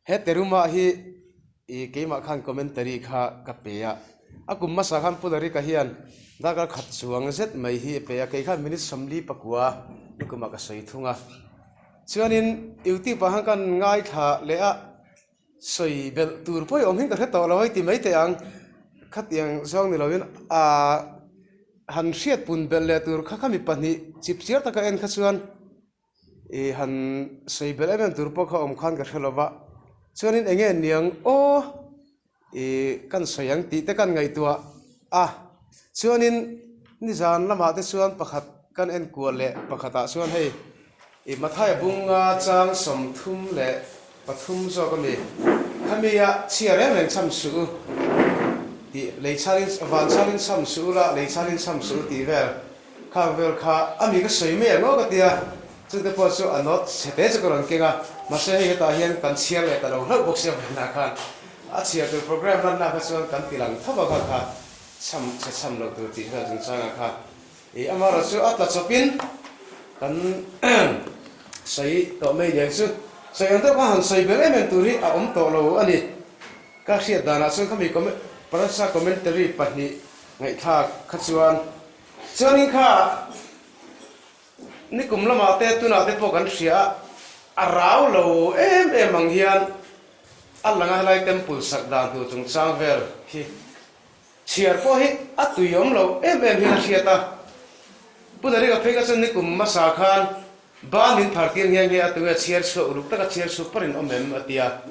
He Teruma hi i keimah khan commentary kha ka pe a, a kum hmasa khan Pu Larika hian darkar khat chuang zet mai hi a pe a, kei khan minute 44 nikumah ka sawi thung a. Chuanin YouTube ah khan kan ngaithla leh a, sawi belh tur pawh i awm hin ka hre tawh lo a i ti mai teh ang, khatiang zawng ni loin aa han hriat pun belh leh tur kha kha mi pahnih chip chiar taka en kha chuan I han sawi belh em em tur pawh kha awm khan ka hre lo va, chuanin eng nge niang aw i kan sawi ang tih te kan ngaihtuah a, chuanin nizan lamah te chuan pakhat kan en kual leh pakhatah chuan hei i Mathaia bunga chang 33 zawk a mi, khami a chhia reng reng cham suh u tih lei chhalin van chhalin cham suh u la lei chhalin cham suh u tih vel Khang vel kha a mi ka sawi mai ang aw ka tia, chungte pawh chu a note chhe te chu ka rawn keng a, mahse hei hetah hian kan chhiar leh ta lo hlauh bawk sia vawiinah khan a chhiar tur program lanna kha chuan kan ti lang tho a kha kha cham chhe cham loh tur tih vel chungchangah kha ih amaherawh chu a tla chawpin kan sawi tawh mai niang chu sawi ang deuh kha han sawi ber em em tur hi a awm tawh lo a ni. Ka hriat danah chuan khami Parasa commentary pahnih ngaihthlak kha chuan Chuanin kha nikum lamah te tunah te pawh kan hria a, a rau lo em em ang hian a lang a helai temple sak dan tur chungchang vel hi chhiar pawh hi a tui awm lo em em hian a hriat a. Pu Darika phei kha chuan nikum hmasa khan ban min phar tir nghe nghe a tunge chhiar chhuah uluk taka chhiar chhuak parin awm em a ti a.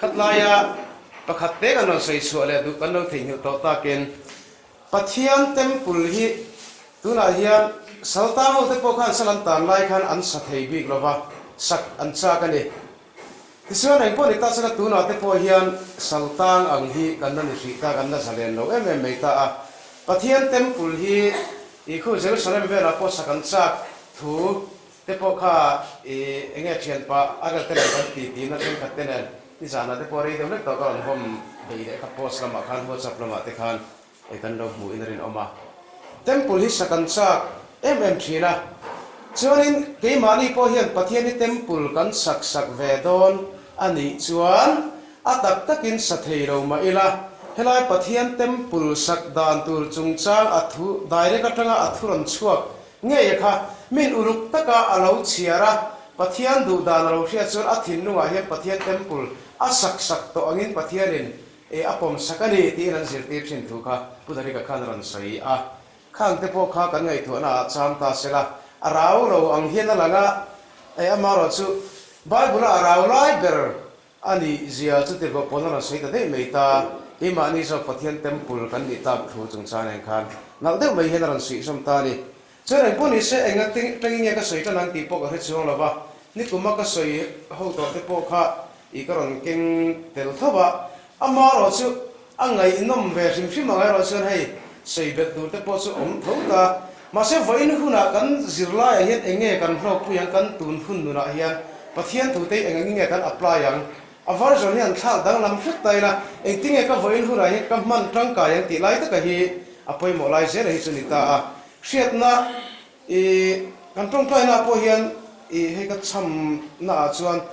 Khatlaia pakhat te kan rawn sawi chhuah leh duh kan lo theihnghilh tawh takin Pathian temple hi tunah hian Saltang ho te pawh khan sal an tan lai khan an sa thei bik lo va, sak an chak a ni. Tichuan engpawh ni ta sela tunah te pawh hian Saltang ang hi kan la ni hrih ta, kan la zalen lo em em mai ta a. Pathian temple hi i khu Jerusalem velah pawh sak an chak thu te pawh kha i enge thianpa a rel te nen kan ti ti na thenkhat te nen nizanah te pawh rei deuh lek tawh ka rawn hawm bei leh kha post lamah khan whatsapp lamah te khan ei kan lo hmuh in a rinawm a. Temple hi sak an chak em em thin a, chuanin keimahni pawh hian Pathian hi temple kan sak sak ve dawn a nih chuan a tak takin sa thei lo mah ila helai Pathian temple sak dan tur chungchang a thu direct atanga a thu rawn chhuak Ngei a kha, min uluk taka a lo chhiar a, Pathian duh dan a lo hriat chuan a thinlungah hian Pathian temple a sak sak tawh angin Pathianin e a pawm sak a ni tiin an zirtir thin thu kha Pu Darika khan a rawn sawi a. Khang te pawh kha kan ngaihtuahna ah cham ta se la, a rau lo ang hian a lang a, e amarawh chu Bible a a rau lai ber A nih zia chu tirhkoh pawn a rawn sawi ta daih mai ta, keimahni zawk Pathian temple kan nih tak thu chungchang nen khan nalh deuh mai hian a rawn suih zawm ta a ni. Chuan engpawh ni se enga tangin nge ka sawi tan ang tih pawh ka hre chuang lo va, nikuma ka sawi ho tawh te pawh kha i ka rawn keng tel tho va, amaherawh chu a ngaihnawm ve hrim hrim ang erawh chuan hei sawi belh tur te pawh chu awm tho ta. Mahse vawiin hunah kan zirlaiah hian eng nge kan hlawkpui ang, kan tun hun nunah hian Pathian thute hi eng engin nge kan apply ang? A version hi an thlak danglam hret ta ila, engtin nge ka vawiin hunah hian ka hman tangkai ang tih lai taka hi a pawimawh lai zela hi chu ni ta a. Hriatna i kan tawngtainaah pawh hian i hei ka chhamnaah chuan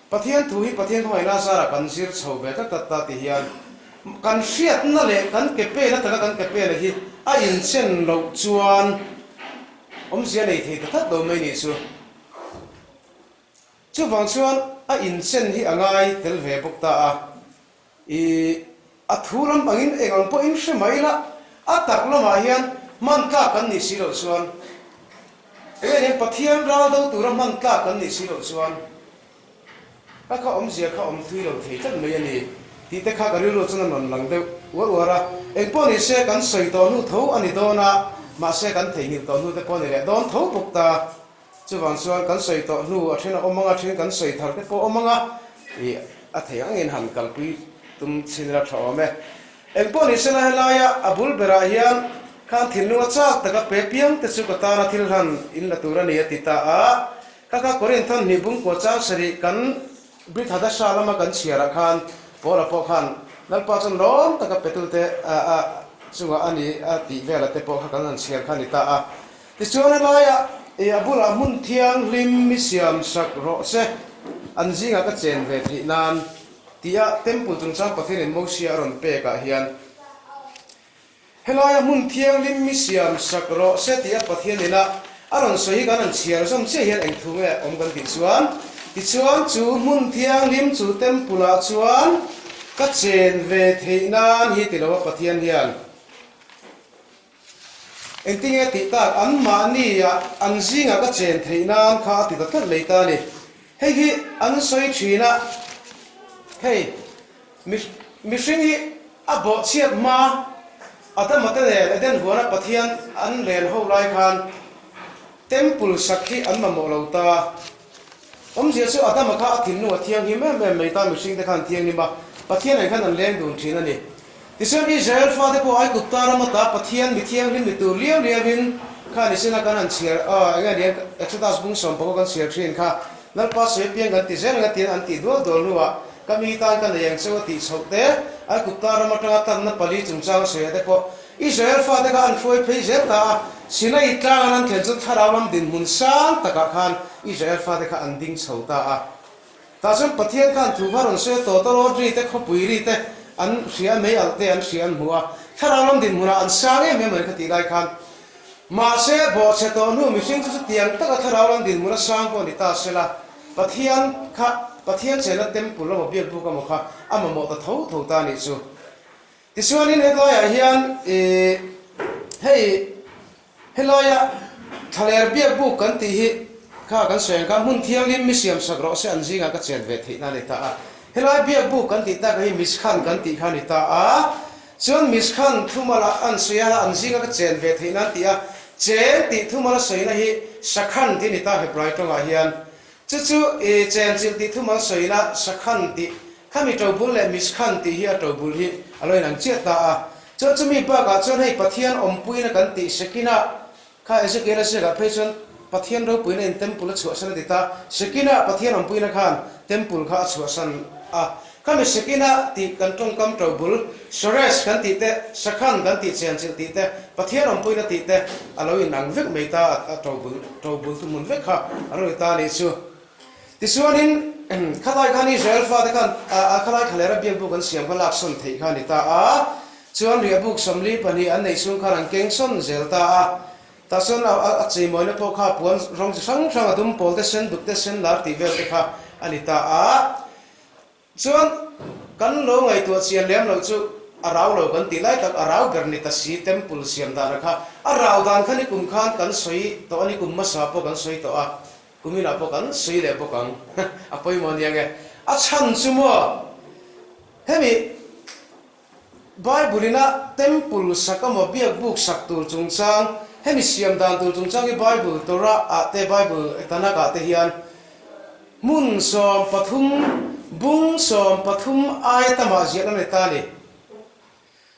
Pathian thu hi Pathian khawngaihna zarah kan zir chho ve tlat tlat ta ti hian kan hriatna leh kan ke pena taka kan ke pena hi a inchen loh chuan awmzia nei thei ta tlat lo mai nih chu. Chuvang chuan a inchen hi a ngai tel ve bawk ta a. I a thu lam angin eng ang pawhin hre mai ila, a tak lamah hian hman tlak kan nih si loh chuan, eng nge Pathian ral do tura hman tlak kan nih si loh chuan, ka kha awmzia kha awm thui lo thei tlat mai a ni tih te kha ka rilru chuan a rawn lang deuh uar uar a. Eng pawh ni se kan sawi tawh hnu tho a ni dawn a, mahse kan theihnghilh tawh hnu te pawh a ni leh dawn tho bawk ta. Chuvang chuan kan sawi tawh hnu a then a awm ang a, then kan sawi thar te pawh a awm ang a, ih a thei angin han kalpui tum chhin ila tha awm e. Engpawh ni sela helaia a bul berah hian khan thinlung a chak taka pe piang te chu ka tana thil hlan in la tur a ni a ti ta a, kha kha Korinthon hnih bungkua chang sarih kan Brit Hadasha lama kan chhiarah khan Paula pawh khan Lalpa chuan lawm taka petute a chungah a ni a tih vela te pawh kha kan han chhiar kha a ni ta a. Tichuan helaia i a bulah hmun thianghlim mi siam sak rawh se. An zingah ka chen ve theih nan tia Temple chungchang Pathianin Mosia a rawn pekah hian Helaia hmun thianghlim mi siam sak rawh se tia Pathian ina a rawn sawi hi kan han chhiar zawm chiah hian eng thu nge awm kan tih chuan, tichuan chu hmun thianghlim chu temple ah chuan ka chen ve theih nan hi ti lo a Pathian hian engtinge tih tak anmahni ah an zingah ka chen theih nan kha a ti ta tlat mai ta a ni. Hei hi an sawi thin a, hei. Mihring hi a bawhchhiat hma Adama te nen Eden huana Pathian an len ho lai khan Temple sak hi an mamawh lo ta. Awmzia chu Adama kha a thinlung a thianghlim em em mai ta, mihring te khan thianghlim a, Pathian nen khan an leng dun thin a ni. Tichuan Israel fate pawh Aigupta ram ata Pathian mi thianghlim ni tur liau liauin kha nisina kan han chhiar a, enge nia Exodus bung sawmpakua kan chhiar thin kha Lalpa sawi apiang kan ti zel ang a tiin an tih dual dual hnuah Ka mi tan ka nei ang cheu a tih chhoh te, Aigupta ram atanga tanna pali chungchang a sawi te pawh Israel fate kha an hruai phei zel ta a, Sinai tlang an an thlen chuan thlarau lam dinhmun sang takah khan Israel fate kha an ding chho ta a. Tah chuan Pathian khan thu kha rawn sawi a, tawtawrawt ri te, khawpui ri te an hria a, mei alh te an hria an hmu a, thlarau lam dinhmunah an sang em em a ni kha tih lai khan. Mahse, bawhchhe tawh hnu mihring chu chutiang taka thlarau lam dinhmun a sang pawh ni ta se la, Pathian kha, Pathian chenna temple emaw biakbuk emaw kha a mamawh ta tho tho ta a nih chu. Tichuanin hetlaiah hian ih hei helaia thlaler biakbuk kan tih hi kha kan sawi ang kha hmun thianghlim mi siam sak rawh se an zingah ka chen ve theihna a ni ta a. Helai biakbuk kan tih takah hi Mishkan kan tih kha a ni ta a. Chuan Mishkan thumal an sawi a, an zinga ka chen ve theih nan tih a, chen tih thumal a sawina hi Shakhan tih a ni ta Hebrai tawngah hian. Chu chu i chen chilh tih thumal sawina Shakhan tih khami tobul leh Mishkan tih hi a tobul hi a lo inang chiah ta a. Chuan chumi bakah chuan hei Pathian awmpuina kan tih Shekinah Kha Ezekiel-a ziakah phei chuan Pathian ropuina in temple a chhuahsan a ti ta. Shekinah Pathian awmpuina khan temple kha a chhuahsan a. Khami Shekinah tih kan tawngkam tobul, Shoresh kan tih te, Shakhan kan tih chenchilh tih te, Pathian awmpuina tih te a lo inang vek mai ta a tobul, tobul thuhmun vek kha a lo ni ta a nih chu. Tichuanin khalai khan Israel fate khan a khalai thlalera biakbuk an siam kha laksawn theih kha a ni ta a. Chuan riahbuk 42 an neih chhung khan an keng sawn zel ta a. Tah chuan a cheimawina pawh kha puan rawng chi hrang hrang a dum pawl te sen duk te sen lar tih vel te kha a ni ta a. Chuan kan lo ngaihtuah chian lem loh chu a rau lo kan tih lai tak a rau ber ni ta si temple siam dan kha a rau dan kha nikum khan kan sawi tawh a nikum hmasa pawh kan sawi tawh a kuminah pawh kan sawi leh bawk ang a pawimawh ania nge a chhan chu maw hemi Bible ina temple sak emaw biakbuk sak tur chungchang, hemi siam dan tur chungchang hi Bible Torah ah te Bible Tanakh ah te hian hmun 13, bung 13 aia tamah ziahna a ni ta a ni.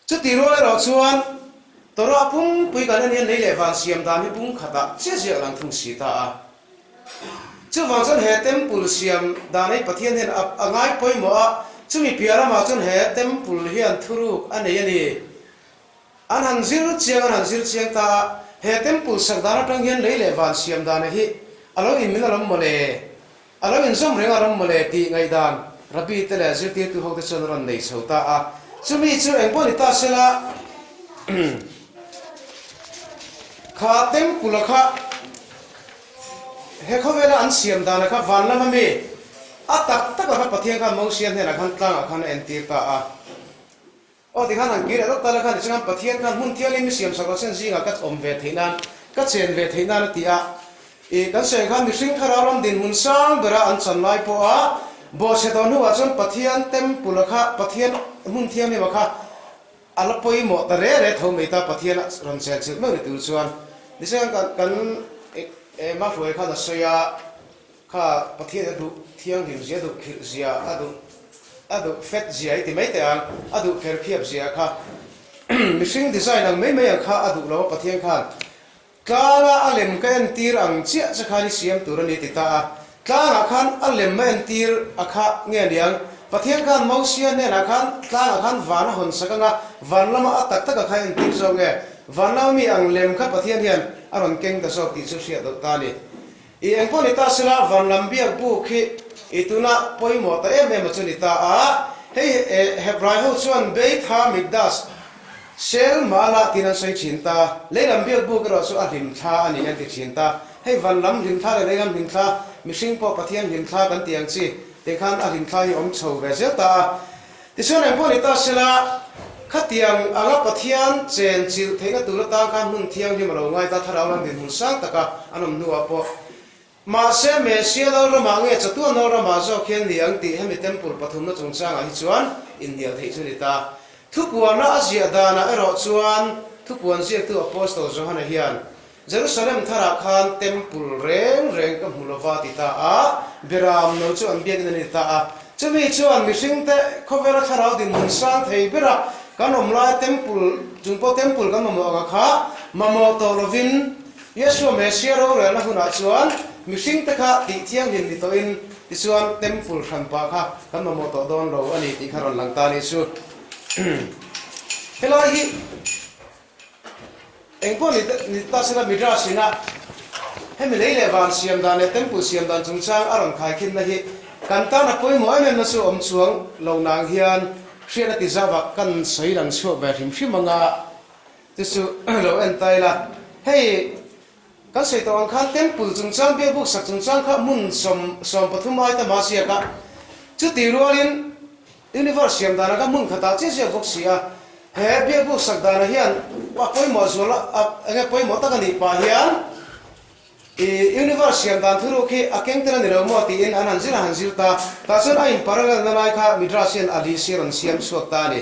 Chuti rual erawh chuan Torah pumpui kan en hian lei leh van siam dan hi bung khatah chiah ziah lang thung si ta a. Chuvang chuan he temple siam dan hi Pathian hian a ngai pawimawh a, chumi piah lamah chuan he temple hian thuruk a nei a ni. An han zir chiang an han zir chiang ta a, he temple sak dan atang hian lei leh van siam dana hi a lo inmin alawm mawle, a lo inzawm reng alawm mawle tih ngaihdan Rabbi te leh zirtirtu hote chuan a rawn nei chho ta a. Chumi chu engpawh ni ta sela kha temple a kha, He khawvela an siam dana kha van lama mi a tak taka kha Pathian khan Mosia hnenah khan tlangah khan a entir ta a. Aw tikhan an kir leh lawk ta la khan tichuan Pathian khan hmun thianghlim i siam sak loh sen zingah ka awm ve theih nan, ka chen ve theih nan a ti a. I kan sawi ang khan mihring thlarau ram dinhmun sang bera an chan lai pawha bawhchhe tawh hnuah chuan Pathian temple a kha Pathian hmun thianghlim a kha A la pawimawh ta re re tho mai ta Pathian a rawn chen chilh meuh ni tur chuan nicheng kan kan ema hruai khan a sawi a, kha Pathian a duh thianghlim zia, a duh khirh zia, a duh a duh fet zia i ti mai teh ang, a duh kher phiap zia kha mihring design ang mai mai ang kha a duh lo a Pathian khan Tlanga a lem ka entir ang chiah che khan i siam tur a ni ti ta a. Tlangah khan a lem a entir a kha nge niang? Pathian khan Mosia hnenah khan tlangah khan van a hawn sak anga van lama a tak taka kha entir zawk nge? Van lama mi ang lem kha Pathian hian a rawn keng ta zawk tih chu hriat loh ta a ni. I engpawh ni ta sela van lam biak buk hi. I tuna pawimawh ta em em a chu ni ta a. Hei Hebrai ho chuan Beit Ha-Mikdash, Shel Ma'alah tiin an sawi thin ta. Lei lam biak buk erawh chu a hlimthla a ni an ti thin ta. Hei van lam hlimthla leh lei lam hlimthla, mihring pawh Pathian hlimthla kan tih ang chi te khan a hlimthla hi awm chho ve zel ta a. Tichuan engpawh ni ta sela, khatiang anga Pathian chen chilh theihna tur atan khan hmun thianghlim a lo ngai ta, thlarau lam dinhmun sang taka an awm hnuah pawh Mahse, Mesia Lalramah nge chatuan Lalramah zawk hian ni ang tih hemi temple pathumna chungchangah hi chuan inhnial theih chu ni ta. Thupuana a ziah danah erawh chuan thupuan ziaktu Apostle Johana hian Jerusalem tharah khan temple reng reng ka hmu lova ti ta a, Beram no chu an biakna ni ta a. Chumi chuan mihringte khawvela thlarau dinhmun sang thei bera kan awm laia temple chung pawh temple kan mamawh anga kha mamawh tawh lovin Yeshua Messiah rorelna hunah chuan mihringte kha tih thianghlim ni tawhin tichuan temple hran pah kha kan mamawh tawh dawn lo a ni tih kha rawn lang ta a nih chu. Helai hi engpawh ni ni ta sela Midrash ina hemi lei leh van siam dan leh temple siam dan chungchang a rawn khaikhinna hi kan tan a pawimawh em em na chu awm chuang lo nang hian hriatna ti zauh kan sawi lang chhuak ve hrim hrim anga Chu chu lo en ta ila, hei kan sawi tawh ang khan temple chungchang biakbuk sak chungchang kha hmun 13 ai tama a ziak a, chuti rualin universe siam danah kha hmun khatah chiah ziak bawk si a, he biakbuk sak danah hian a pawimawh zual a enge pawimawh tak a nih pah hian i universe siam dan thuruk hi a keng tel a ni lo maw tiin an han zir a han zir ta, tah chuan a in parallel na lai kha Midrash hian a lisi rawn siam chhuak ta a ni.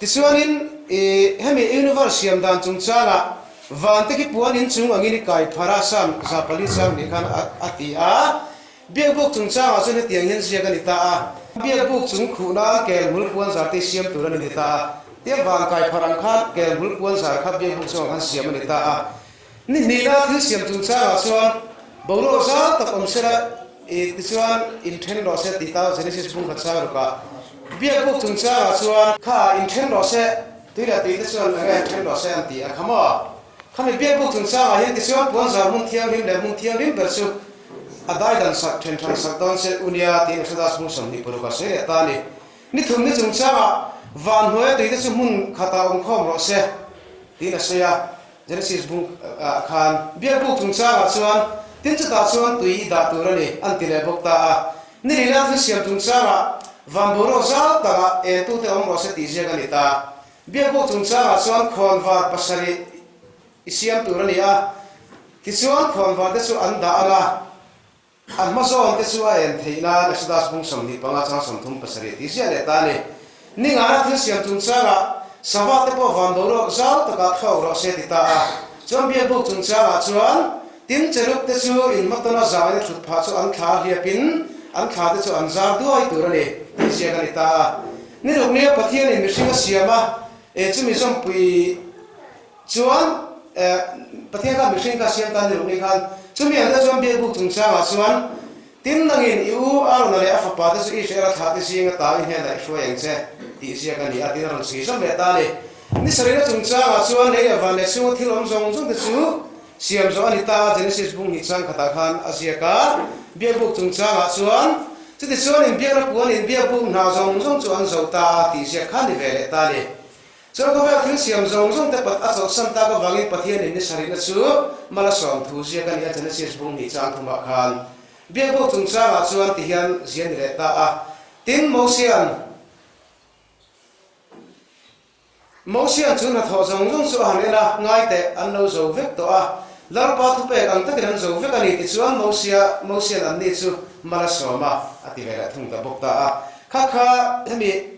Tichuanin, i hemi universe siam dan chungchangah vante khi puan inchung angin i kai phar a, Psalm 400 chang nih khan a ti a. Biakbuk chungchangah chuan hetiang hian ziak a ni ta a. Biakbuk chung khuh nan kelhmul puan zar te siam tur a ni ta a. Tia van kai phar ang khan kelhmul puan zar kha biakbuk chungah khan siam a ni ta a. Ni hnihna thil siam chungchangah chuan boruak zau tak awm sela i tichuan inthen rawh se tih ta Genesis bung khat sang rukah biakbuk chungchangah chuan kha inthen rawh se tui leh tui te chuan enge inthen rawh se an ti a kha maw? Khami biakbuk chungchangah hian tichuan puanzar hmun thianghlim leh hmun thianghlim ber chu a daidan sak then hran sak dawn se unia tiin Exodus bung 26 ah sawi leh ta a ni. Ni thum ni chungchangah van hnuaia tui te chu hmun khatah awm khawm rawh se tiin a sawi a. Genesis bung ah khan biakbuk chungchangah chuan tin chutah chuan tui i dah tur a ni an ti leh bawk ta a. Ni lila thil siam chungchangah van boruak zau takah entute awm rawh se tih ziak a ni ta. Biakbuk chungchangah chuan khawnvar pasarih i siam tur a ni a, tichuan khawnvar te chu an dah ang a. A hma zawn te chu a en theih nan Exodus bung 25 chang 37 tih ziah leh ta a ni. Ningana thil siam chungchangah sava te pawh van boruak zau takah thlawk rawh se ti ta a. Chuan biakbuk chungchangah chuan tin cherub te chu inhmatawna zangin a thut phah chu an thla hliapin an thla te chu an zar duai tur a ni tih ziak a ni ta a. Ni ruknia Pathianin mihring a siam a, e chumi zawmpui Chuan, Pathian khan mihring kha siam ta ni ruk ni khan, chumi ang te chuan biakbuk chungchangah chuan, Tin nangin i u Arona leh a fapa te chu Israela thlah te zinga ta i hnenah i hruai ang che, tih ziak a ni a, tiin a rawn chhui zawm leh ta a ni. Ni sarihna chungchangah chuan lei leh van leh chhunga thil awm zawng zawng te chu siam zawh a ni ta a, Genesis bung hnih chang khatah khan a ziak a. Biakbuk chungchangah chuan, Chutichuan inbiakna puan in biakbuk hna zawng zawng chu an zo ta a, tih ziak kha ni ve leh ta a ni. Chuan khawvel thil siam zawng zawng te pat a chawlhsan tak avangin Pathianin ni sarihna chu mal a sawm thu ziak a ni a, Genesis bung hnih chang thumah khan biakbuk chungchangah chuan ti hian zia ni leh ta a. Tin, Mosian Mosian chu hnathawh zawng zawng chu a han en a, ngai teh, an lo zo vek tawh a, Lalpa thupek ang takin an zo vek a ni tichuan Mosia Mosian anni chu mal a sawm a, a ti ve leh thung ta bawk ta a. Kha kha hemi.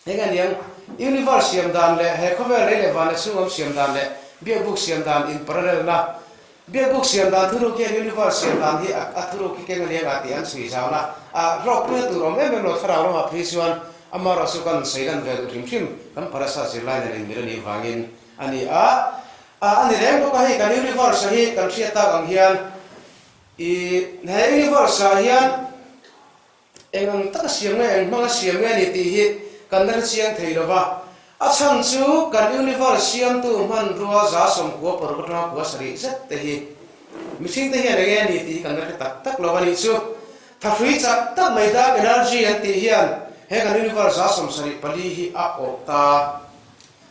Heng a niang, Universe siam dan leh he khawvel rei leh van leh chhungawm siam dan leh biakbuk siam dan in parallel na. Biakbuk siam dan thuruk hian universe siam dan hi a thuruk hi keng a niang a tih an chhui zau na. A hlawkpuina tur awm em em lo thlarau ramah phei chuan amaherawh chu kan sawi lan ve duh hrim hrim kan parasa zirlai nen inmil a nih vangin a ni a. A a ni reng bawk a hei kan universe hi kan hriat tak ang hian i he universe ah hian Eng ang taka siam nge, eng hmanga siam nge a ni tih hi kan la hre chiang thei lo va. A chhan chu kan universe siamtu hmanrua 96 atanga 70 zet te hi mihring te hian eng nge a ni tih hi kan la hre tak tak lo a nih chu. Thahrui chak tak mai dark energy an tih hian he kan universe a 74 hi a awh ta.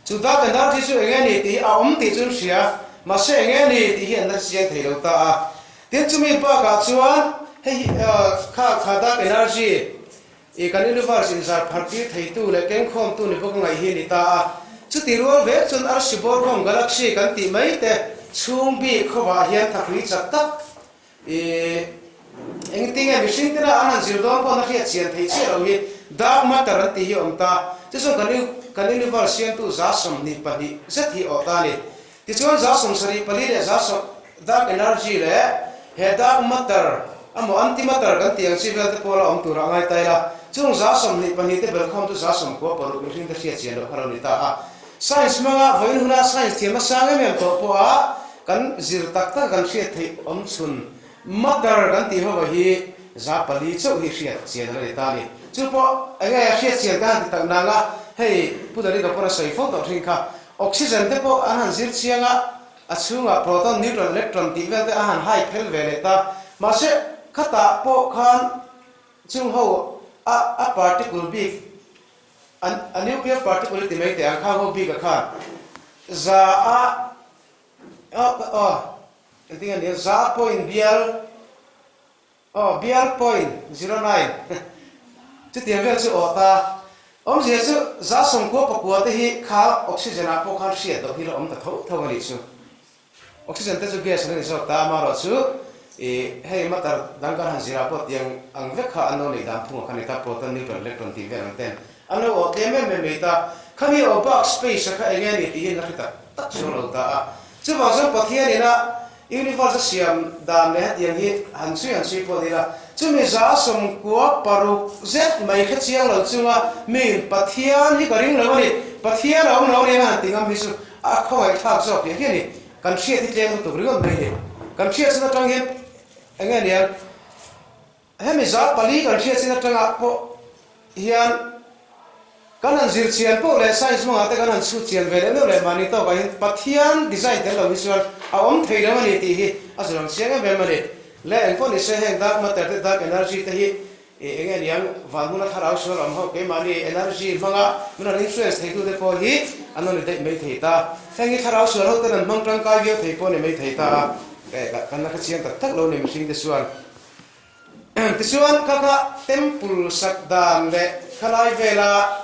Chu dark energy chu eng nge ni tih hi a awm tih chu an hria, mahse eng nge ni tih hi an la chiang thei lo ta a. Tin chumi bakah chuan hei hi kha kha dark energy i kan universe inzar phar tir theitu leh kengkhawmtu ni bawk a ngaih hi a ni ta a. Chuti rual vek chuan arsi bawrkhawm galaxy kan tih mai te chhung bik khawah hian thahrui chak tak I engtinge mihring tena an han zir dawn pawh na hriat chian theih chiah lo hi dark matter an tih hi a awm ta. Chuchuan kan kan universe siamtu 22 zet hi a awh ta a ni. Tichuan 74 leh za sawm dark energy leh he dark matter amaw antimatter kan tih ang chi vel te pawh la awm turah ngai ta ila. Chung 22 te belkhawm chu 96 mihring te hriat chian loh kha lo ni ta a. Science hmanga vawiin huna science thiam a sang em em tawh pawha kan zir tak tak kan hriat theih awm chhun matter kan tih ho hi 4% chauh hi hriat chian a la ni ta a ni. Chu pawh eng nge hriat chian ka han ti tak nang a, hei Pu Dariga pawn a sawi fo tawh thin kha. Oxygen te pawh an han zir chiang a, a chhungah proton, neutron, electron tih vel te a han hai phel ve leh ta. Mahse khatah pawh khan chung ho a a particle bik A nuclear particle i ti mai teh ang khang ho bik a khan za a aw aw engtin nge nia za point bial aw bial point 09 chutiang vel chu aw ta awmzia chu 99% te hi kha oxygen ah pawh khan hriat loh hi la awm ta tho tho a nih chu. Oxygen te chu gas an ni zawk ta, amaherawh chu i hei matter dang kan han zirah pawh tiang ang vek kha an lo neih dan phung a kha ni ta, proton, neutron, electron tih vel ang ten an lo awh tlem em em mai ta. Khami awh bak space a kha eng nge ni tih hi an la hre tak tak chuang lo ta a. Chuvang chuan Pathian ina universe a siam dan leh hetiang hi han chhui han chhui pawh ni ila, chumi 96 zet mai hre chiang lo chunga miin Pathian hi ka ring lo a ni, Pathian a awm lo a ni ang a han ti ngam hi chu A khawngaihthlak zawk hian hian i kan hriat hi tleng lutuk ringawt mai ni. Kan hriat chin atang hian eng nge niang hemi 4% kan hriat chin atangah pawh hian kan han zir chian poh leh science hmangah te kan han chhut chian ve leh meuh leh mahni tawkah hian Pathian design tel lo hi chuan a awm thei lo a ni tih hi a zir ang chiang em em a ni. Le engpawh ni se heng dark matter te dark energy te hi I eng nge niang van hmuna thlarau sual awm ho keimahni energy hmanga min rawn influence theitu te pawh hi an rawn ni daih mai thei ta. Heng hi thlarau sual ho ten an hmang tangkai viau thei pawh a ni mai thei ta a, kan la hrechiang tak tak lo ni mihring te chuan. Tichuan kha kha temple sak dan leh khalai vela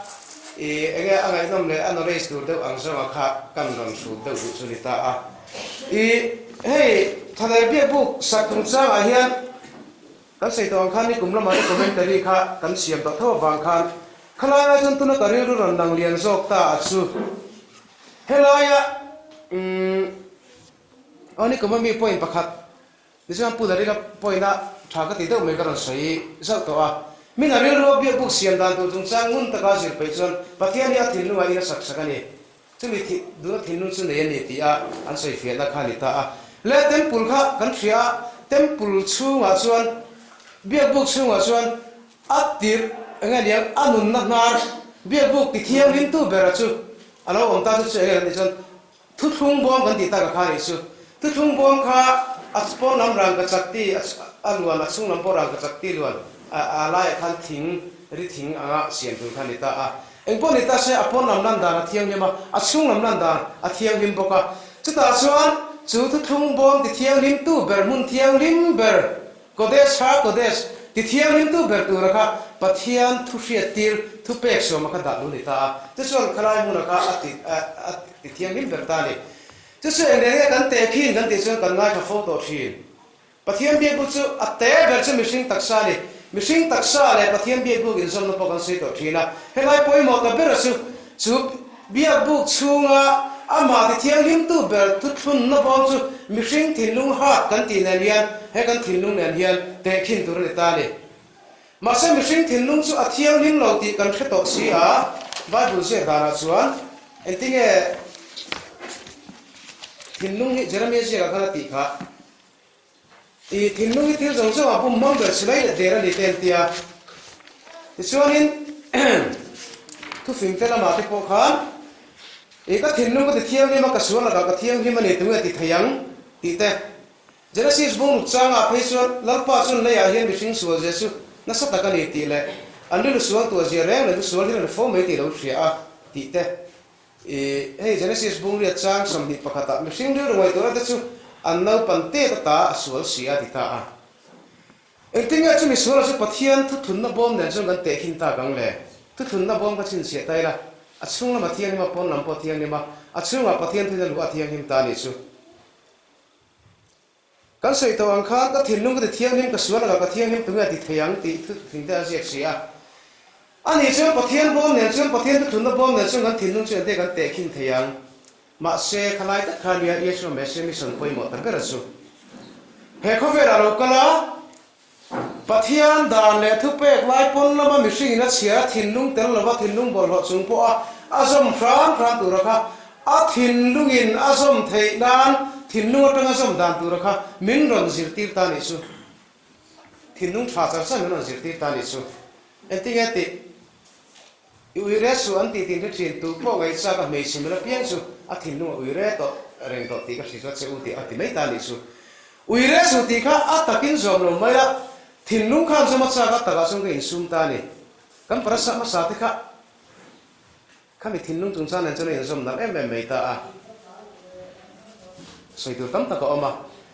i eng nge a ngaihnawm leh a knowledge tur deuh ang zawnga kha kan rawn hrut deuh duh chu ni ta a. I hei Thaler Biakbuk sak chungchangah hian Kan sawi tawh ang khan nikum lamah te commentary kha kan siam tawh tho avang khan khalai lai chuan tuna ka rilru rawn lang lian zawk ta a chu helaia umm aw nikum a mi point pakhat tichuan Pu Darila point a tha ka ti deuh mai ka rawn sawi zauh tawh a min a rilru a biak buk siam dan tur chungchang ngun taka zir peih chuan Pathian hi a thinlungah in a sak sak a ni. Chumi thih duhna thinlung chu nei a ni tih a an sawi fiahna kha a ni ta a. Le temple kha kan hria a, temple chhungah chuan, biakbuk chhungah chuan a tirh eng nge niang a nunna hnar biakbuk ti thianghlimtu bera chu a lo awm ta chu chu eng nge kan tih chuan thuthlung bawm kan tih tak a kha a nih chu. Thuthlung bawm kha a pawn lam rangkachak ti a luan, a chhung lam pawh rangkachak ti luan a laiah khan thing ri thing anga siam tur kha a ni ta a. Engpawh ni ta se a pawn lam lan dan a thianghlim a, a chhung lam lan dan a thianghlim bawk a. Chutah chuan chu thuthlung bawm ti thianghlimtu ber hmun thianghlim ber Kodesh ha Kodesh ti thianghlimtu ber tura kha Pathian thu hriattir thu pek sawma kha dah lu ni ta a. Tichuan khalai hmuna kha a ti a ti thianghlim ber ta a ni. Chu chu eng reng nge kan teh khin kan tih chuan kan ngaithla fo tawh thin. Pathian biakbuk chu a te ber chu mihring taksa a ni. Mihring taksa leh Pathian biakbuk inzawmna pawh kan sawi tawh thin a. Helai pawimawh ta bera chu chu biakbuk chhunga amah ti thianghlimtu ber thuthlunna bawm chu mihring thinlung hat kan tih nen hian he kan thinlung nen hian tehkhin tur a ni ta a ni. Mahse mihring thinlung chu a thianghlim lo tih kan hre tawh si a, Bible ziak danah chuan engtinge thinlung hi Jeremiah ziakah khan a tih kha, I thinlung hi thil zawng zawngah bum hmang ber chulai leh der a ni te an ti a. Tichuanin thufing te lamah te pawh khan I ka thinlung ka ti thianghlim a, ka sual lakah ka thianghlim a ni tunge ti thei ang tih te. Genesis bung ruk changah phei chuan Lalpa chuan leiah hian mihring sual zia chu nasa tak a ni tih leh an rilru sual tuah zia reng reng chu sual hian an fo mai tih lo hria a tih te. I hei Genesis bung riat chang 21 ah mihring rilru ngaihtuahna te chu an naupan tet ata a sual si a ti ta a. Engtin nge chumi suala chu Pathian thuthunna bawm nen chuan kan tehkhin tak ang le? Thuthunna bawm ka chhinchhiah ta ila, a chhung lam a thianghlim a, pawn lam pawh a thianghlim a, a chhungah Pathian thuin a luh a thianghlim ta a nih chu. Kan sawi tawh ang khan ka thinlung ka ti thianghlim, ka sual lakah ka thianghlim tunge a ti thei ang tih thu thing te a ziak si a. Ani chuan Pathian bawm nen chuan Pathian thuthunna bawm nen chuan kan thinlung chu engte kan tehkhin thei ang. Mahse, khalai tak kha nia Yeshua Messiah mission pawimawh ta ber chu. He khawvelah lo kal a, Pathian dan leh thupek lai pawn lama mihringin a chhiar a thinlung tel lova thinlung bawlhhlawh chung pawha a zawm hram hram tura kha a thinlungin a zawm theih nan thinlung atanga zawm dan tura kha min rawn zirtir ta nih chu. Thinlung tha char char min rawn zirtir ta nih chu. Engtinge tih? I ui re suh an tih tin hre thin tu pawh ngaihchak a hmeichhe mil apiang chu a thinlung a ui re tawh reng tawh tih ka hri chuan che u tih a ti mai ta nih chu. Ui re suh tih kha a takin zawm lo mai a, thinlung khan zawm a chak a takah chuan ka insum ta a ni. Kan parasa hmasa te kha khami thinlung chungchang nen chuan a inzawm nalh em em mai ta a. Sawi tur tam tak a awm a.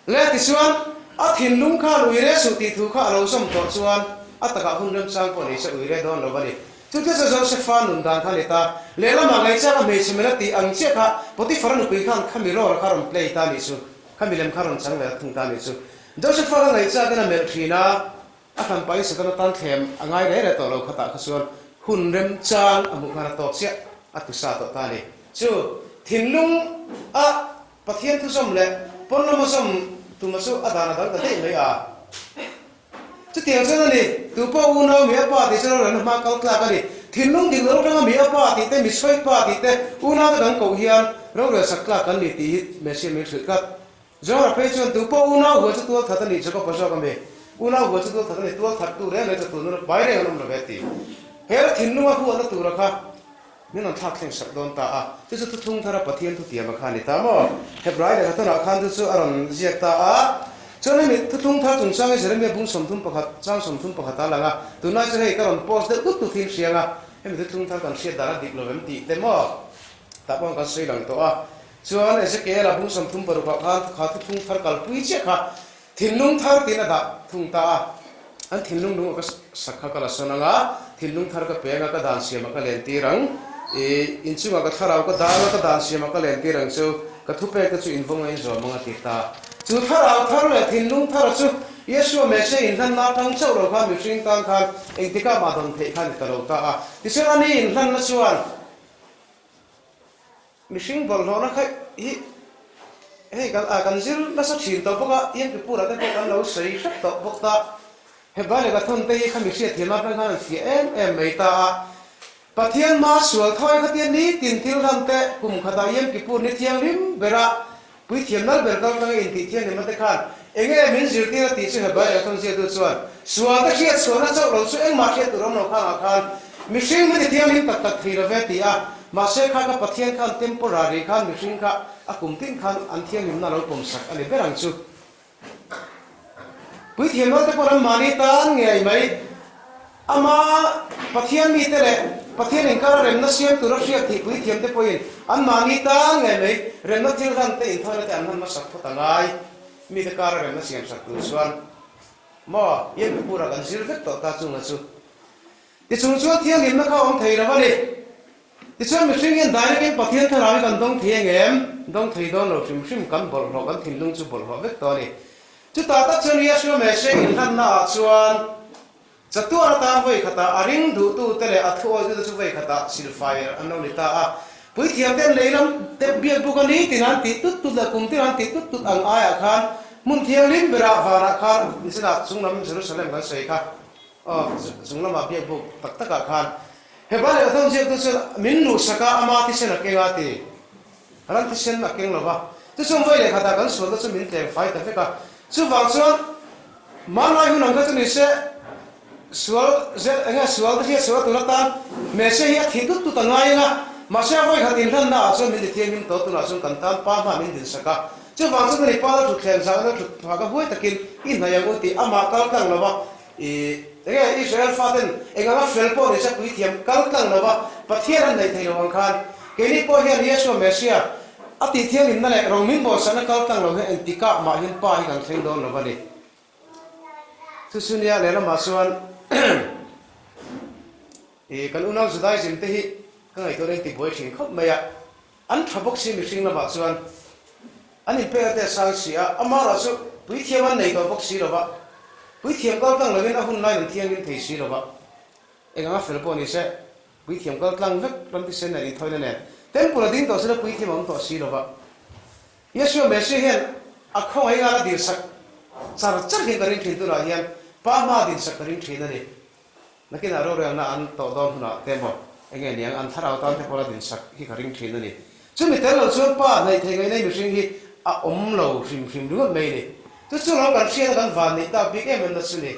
Le tichuan, a thinlung khan ui re suh tih thu kha a lo zawm tawh chuan a takah hun remchang pawh nei se ui re dawn lo a ni. Chu thil chu Josefa nun dan kha a ni ta. Lehlamah ngaihchak a hmeichhe mela tih ang chiah kha Potiphar-a nupui khan khami role kha rawn play ta a nih chu. Khami lem kha rawn chang ve thung ta a nih chu. Josefa kha ngaihchakin a melh thin a, a hranpain Setana tan thlem a ngai re re tawh lo khatah kha chuan hun remchang a hmuh khan a tawk chiah a tusa tawh ta a ni. Chu thinlung a Pathian thuzawm leh pawn lama zawm tuma chu a dan a dang ta daih mai a. Chutiang chuan a ni, tu pawh unau mi a pa tih chu rorelna hma kal tlak a ni. Thinlung dik lo atanga mi a pa tih te, mi sawi pa tih te, unau te dang koh hian rorel sak tlak kan ni tih hi Messiah min hrilh tlat. Zora phei chuan tu pawh unau hua chu tual that a nih Jacob a zawk a mi. Unau hua chu tual that a ni, tual that tu reng reng chu tun hun pai reng an awm lo ve ti. He thinlunga huatna tura kha Min rawn thlak thleng sak dawn ta a, chu chu thuthlung thara Pathian thutiama kha a ni ta maw? Hebrai lehkha tawnah khan chu chu a rawn ziak ta a. Chuan hemi thuthlung thar chungchang hi Jeremia bung 31 chang 31 a lang a, tunlai chu hei ka rawn post deuh tut tut hi hriang a, hemi thuthlung thar kan hriat dan a dik lo em tih te maw? Tah pawh kan sawi lang tawh a. Chuan Ezekiel-a bung 36 ah khan kha thuthlung thar kalpui chiah kha Thinlung thar tiin a dah thung ta a, an thinlung lung a ka sak kha ka la sawn ang a, thinlung thar ka peng a, ka dan siamah ka len tir ang, i inchungah ka thlarau ka dang a, ka dan siamah ka len tir ang chu, ka thupek te chu invawng a inzawm ang a ti ta. Chu thlarau thar leh thinlung thara chu Yeshua Messiah inhlanna atang chauh lo khan mihring tan khan engtikah mah dawn theih kha a ni ta lo ta a. Tichuan ani inhlanna chuan Mihring bawlhhlawhna kha hi hei kan ah kan zir nasa thin tawh bawk a, Yom Kippur ah te pawh kan lo sawi hrep tawh bawk ta. Hebrai lehkha thawn te hi kha mi hriatthiam atang khan an fiah em em mai ta a. Pathian hma sual thawi khatia nitin thil hlan te kum khatah Yom Kippur ni thianghlim bera Puithiam nal ber kal tanga intih thianghlimna te khan enge min zirtir a tih chu Hebrai lehkha thawn ziaktu chuan sual te hriat chhuahna chauh lo chu engmah hriat tur awm lo khangah khan mihring min ti thianghlim tak tak thei lo ve ti a, mahse kha ka Pathian khan temporary khan mihring kha a kum tin khan an thianghlimna a lo pawm sak a ni ber ang chu. Puithiam naute pawh an mahni tan ngei mai. Ama Pathian mite leh Pathian inkara remna siam tura hriat thih puithiamte pawhin an mahni tan ngei mai remna thil hlan te inthawina te an hman hmasak phawt a ngai. Mite kara remna siam sak tur chuan maw Yom Kippur-ah kan zir vek tawh ta chunga chu. Tichung chuan thianghlimna kha a awm thei lo a ni. Tichuan mihring hian direct-in Pathian thlarau hi kan dawng thei ang em? Dawng thei dawn lo hrim hrim kan bawlhhlawh, kan thinlung chu bawlhhlawh vek tawh a ni. Chutah tak chuan Yeshua Messiah inhlanna ah chuan chatuan atan vawi khatah a ring duhtute leh a thuawitute chu vawi khatah silfai an lo ni ta a. Puithiam ten leilam te biak buk a ni tin an tih tut tut leh kum tin an tih tut tut ang aiah khan hmun thianghlim berah vanah khan nichinah chunglam Jerusalem kan sawi kha aw chunglamah biak buk tak takah khan Hepa leh thawn ziaktu chuan min luhsak a, ama thisen a keng a ti. Ran thisen a keng lo va. Chuchuan vawi leh khatah kan sualna chu min tleng fai ta vek a. Chuvang chuan hmanlai hun ang kha chu ni se, sual zel eng nge sual te hriat sual a tur atan Messiah hi a thih tut tut a ngai ang a. Mahse a vawi khat inhlanna ah chuan min ti thianghlim tawh tunah chuan kan tan pa hma min dinsak a. Chuvang chuan ani Pa la thutthleng zah na thut phah ka huai takin i hnaih ang u tih amah kal tlang lo va, i enge Israel faten eng anga fel pawh ni se puithiam kal tlang lo va Pathian an hnaih thei lo ang khan keini pawh hian Yeshua Messiah a tih thianghlimna leh rawng min bawlsakna kal tlang lo hian engtikah mah hian Pa hi kan thleng dawn lo a ni. Chuchunia lehlamah chuan i kan unau Judaism te hi ka ngaihtuahna in tibuai thin khawp mai a. An tha bawk si mihring lamah chuan an inpek a te a sang si a, amaherawh chu puithiam an nei tawh bawk si lova, puithiam kal tlang lovin a hun laiin an thianghlim thei si lova, eng anga fel pawh ni se, puithiam kal tlang vek ram thisen nen inthawina nen temple a ding tawh sila puithiam a awm tawh si lova. Yeshua Messiah hian a khawngaih ngal a dilsak char char hian ka ring thin tunah hian Pa hma a dinsak ka ring thin a ni. Nakinah rorelna an tawh dawn hunah te maw enge niang an thlarau tan te pawh la dinsak hi ka ring thin a ni. Chumi tel lo chuan pa hnaih thei ngaihna mihring hi a awm lo hrim hrim ringawt mai a ni. Chu chu lo kan hriat a kan van neih tak bik em em na chu ni.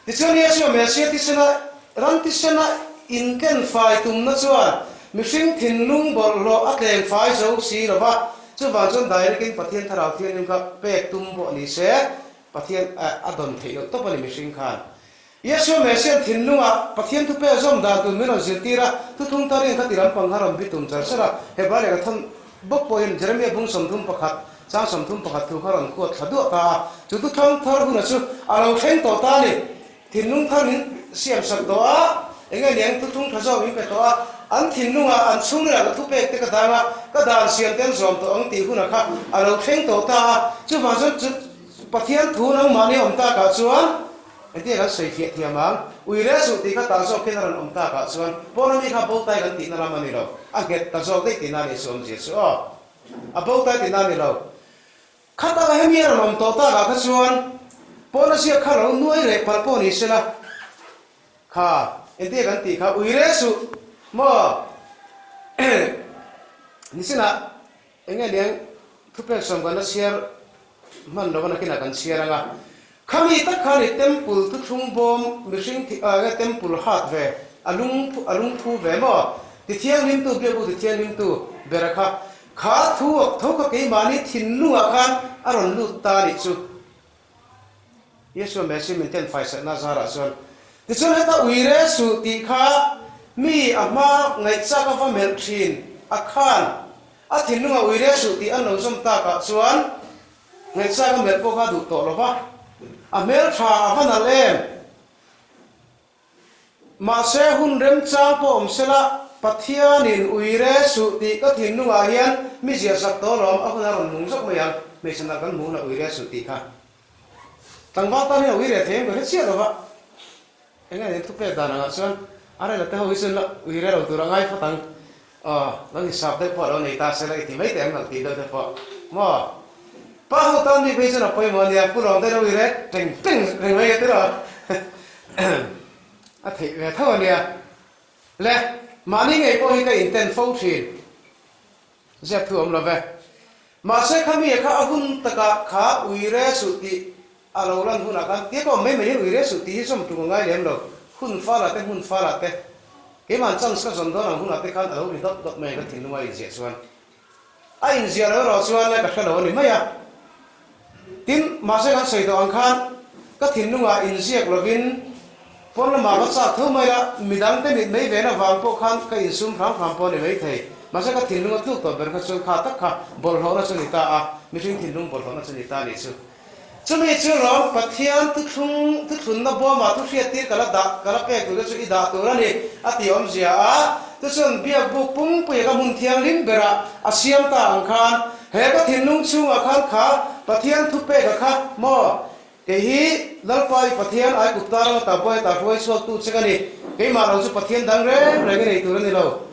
Tichuan Yeshua Messiah tisena ram tisena inken fai tumna chuan mihring thinlung bawlhhlawh a tleng fai zo si lo va, chuvang chuan direct in Pathian thlarau thianghlim kha pek tum pawh ni se Pathian a dawn theih loh tawp a ni mihring khan. Yeshua Messiah thinlungah Pathian thupe a zawm dan tur min rawn zirtir a, thuthlung tarin kha ti lampang kha rawn bi tum char char a, Hebrai lehkha thawn bawk pawhin Jeremia bung 31, chang 31 thu kha rawn kuat thla duah ta a, chu thuthlung thar huna chu a lo thleng tawh ta a ni. Thinlung thar min siam sak tawh a, enge niang thuthlung tha zawk min pe tawh a, an thinlungah an chhungril ka thupek te ka dang a, ka dan siam te an zawm tawh ang tih huna kha a lo thleng tawh ta a, chuvang chuan chu Pathian thu nangmahni awm takah chuan Engtin kan sawi fiah thiam ang? Ui rel suh tih kha tah zawk hian a rawn awm takah chuan pawn ami kha bo tai kan tihna lam a ni lo. A nghet ta zawk daih tihna a nih chu awmzia chu aw. A bo tai tihna a ni lo. Khatah hemi a rawn awm tawh takah kha chuan pawn a ziak kha lo nuai reh palh pawh ni sela kha engtin kan tih kha ui rel suh maw nisinah Enge liang thupek sawm kan la chhiar hman lo a nakinah kan chhiar ang a, khami tak khan i temple thuthlung bawm mihring thi ah enge temple hat ve a lung a lung thu ve maw ti thianghlimtu biakbu ti thianghlimtu bera kha kha thu tho kha keimahni thinlungah khan a rawn lut ta nih chu. Yeshua Messiah min ten faisakna zarah chuan, Tichuan heta uire suh tih kha mi a hma ngaihchak a va melh thin a khan a thinlungah uire suh tih an lo zawm takah chuan ngaihchak a melh pawh kha a duh tawh lo va, a hmeltha a va nalh em? Mahse, hun remchang pawh awm sela, Pathianin uire suh tih ka thinlungah hian mi ziah sak tawh lawm, a hun a rawn nung zawk mai ang, hmeichhe nalh kan hmuh hunah uire suh tih kha. Tlangval tan hian uire thei em ka hre chiah lo va, eng nge nen thupek dan angah chuan a rela te ho hi chuan la uire lo tur a ngai phawt ang. Aw, lo hisap deuh pawh a lo nei ta se la i ti mai teh ang nalh tih deuh te pawh maw? Pa ho tan bik phei chuan a pawimawh a nia, Pu Lawmte lo i rek teng teng reng mai a tiraw? A theih ve tho a nia. Le, mahni ngei pawh hi ka inten fo thin. Ziak thu awm lo ve. Mahse khami kha a hun takah kha uire suh tih a lo lan hunah khan tia ka awm mai mai hian uire suh tih hi zawm tum a ngai lem lo. Hun falah te hmun falah te keimahn chance ka zawn dawn ang hunah te khan a lo ri dawp dawp mai ang ka thinlung a inziah chuan. A inziah lo erawh chuan ka hre lo a ni mai a. Tin, mahse kan sawi tawh ang khan ka thinlungah inziak lovin pawn lamah va chak tho mai la, midangte mit mai ven avang pawh khan ka insum hram hram pawh a ni maithei. Mahse ka thinlung a tluk tawh ber kha chuan kha tak kha bawlhhlawhna chu a ni ta a, mihring thinlung bawlhhlawhna chu a ni ta a nih chu. Chumi chu lawm Pathian thuthlung thuthlunna bawmah thu hriattir ka la dah ka la pek tur te chu i dah tur a ni a tih awmzia a, chuchuan biakbuk pumpuia ka hmun thianghlim berah a siam ta ang khan he ka thinlung chhungah khan kha Pathian thupeka kha maw kei hi Lalpa i Pathian Aigupta rama ta buai ta hruai chhuaktu che ka ni keimah lo chu Pathian dang reng reng i nei tur a ni lo.